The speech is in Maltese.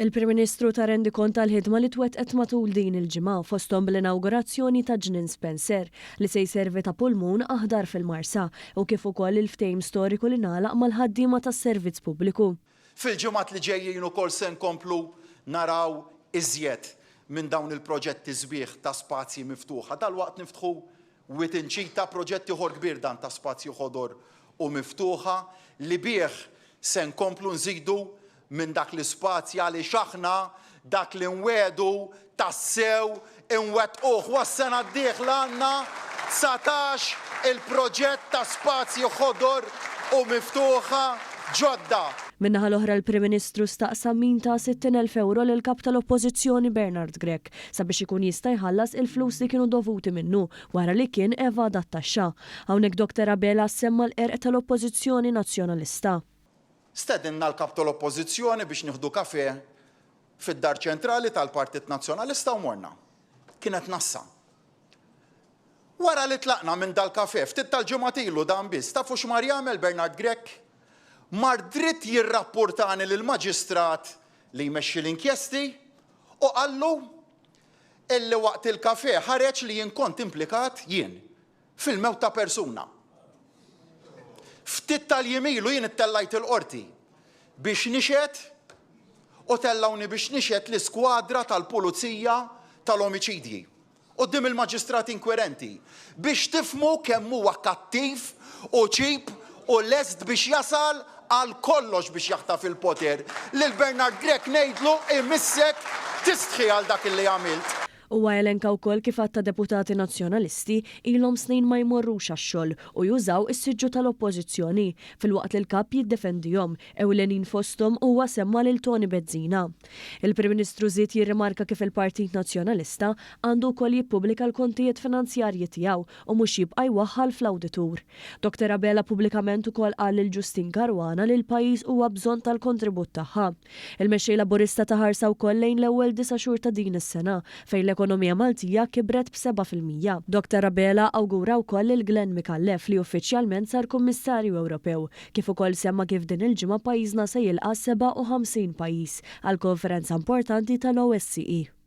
Il-Prim Ministru ta rendikont tal-ħidma li twettqet matul din il-ġimgħa, fosthom bl-inawgurazzjoni ta' Ġnien Spencer, li se jservi ta' pulmun aħdar fil-Marsa, u kif ukoll il-ftehim storiku li ngħalaq mal-ħaddiema tas-servizz pubbliku. Fil-ġimgħat li ġejjin ukoll se nkomplu naraw iżjed minn dawn il-proġetti sbieħ ta' spazji miftuħa. Dalwaqt niftħu Wied Inċita, proġett ieħor kbir dan ta' spazji ħodor u miftuħa li bih se nkomplu nżidu minn dak l-ispazji għaliex aħna dak li nwiegħdu tassew inwettquh u għas-sena d-dieħla għandna 19 il-proġett ta' spazji ħodor u miftuħa ġodda. Min-naħa l-oħra l-Prim Ministru staqsa min ta 60,000 ewro lill-Kap tal-Oppożizzjoni Bernard Grech sabiex ikun jista' jħallas il-flus li kienu dovuti minnu wara li kien evada t-taxxa. Hawnhekk Doctor Abela semma l-qerq tal-Oppożizzjoni Nazzjonalista. Stedinna l-Kap tal-Oppożizzjoni biex nieħdu kafè fid-Dar Ċentrali tal-Partit Nazzjonalista u morna. Kienet nassa. Wara li tlaqna minn dal-kafè, ftit tal-ġimgħat ilu dan biss, tafu x'mar jagħmel Bernard Grech? Mar dritt jirrappurtani lill-Maġistrat li jmexxi l-inkjesti U qallu illi waqt il-kafè ħareġ li jien kont implikat jien fil-mewt ta' persuna. Ftit tal-jiem ilu jien ittellajt il-qorti biex nixhed u tellgħuni biex nixhed l-iskwadra tal-pulizija tal-omiċidji. quddiem il-maġistrat inkwirenti biex tifhmu kemm huwa kattiv u cheap u lest biex jasal għal kollox biex jaħtaf il-poter. Lil Bernard Grech ngħidlu imissek tistħi għal dak illi għamilt. Huwa elenka wkoll kif għadd ta' deputati Nazzjonalisti ilhom snin ma jmorrux għax-xogħol u jużaw is-siġġu tal-Oppożizzjoni, filwaqt li l-Kap jiddefendihom, ewlenin fosthom huwa semma lil Toni Bezzina. Il-Prim Ministru żied jirrimarka kif il-Partit Nazzjonalista għandu wkoll jippubblika l-kontijiet finanzjarji tiegħu u mhux jibqa' jwaħħal fl-awditur. Doctor Abela pubblikament ukoll qal lil Justyne Caruana li l-pajjiż huwa bżonn tal-kontribut tagħha. Il-Mexxej Laburista ta ħarsa wkoll lejn l-ewwel disa' xhur ta' din is-sena, fejn l-ekonomija Maltija kibret b'7%. Doctor Abela awgura wkoll lil Glenn Micallef li uffiċjalment sar Kummissarju Ewropew, Kif ukoll semma kif din il-ġimgħa pajjiżna se jilqa' 57 pajjiż għall-konferenza importanti tal-OSCE.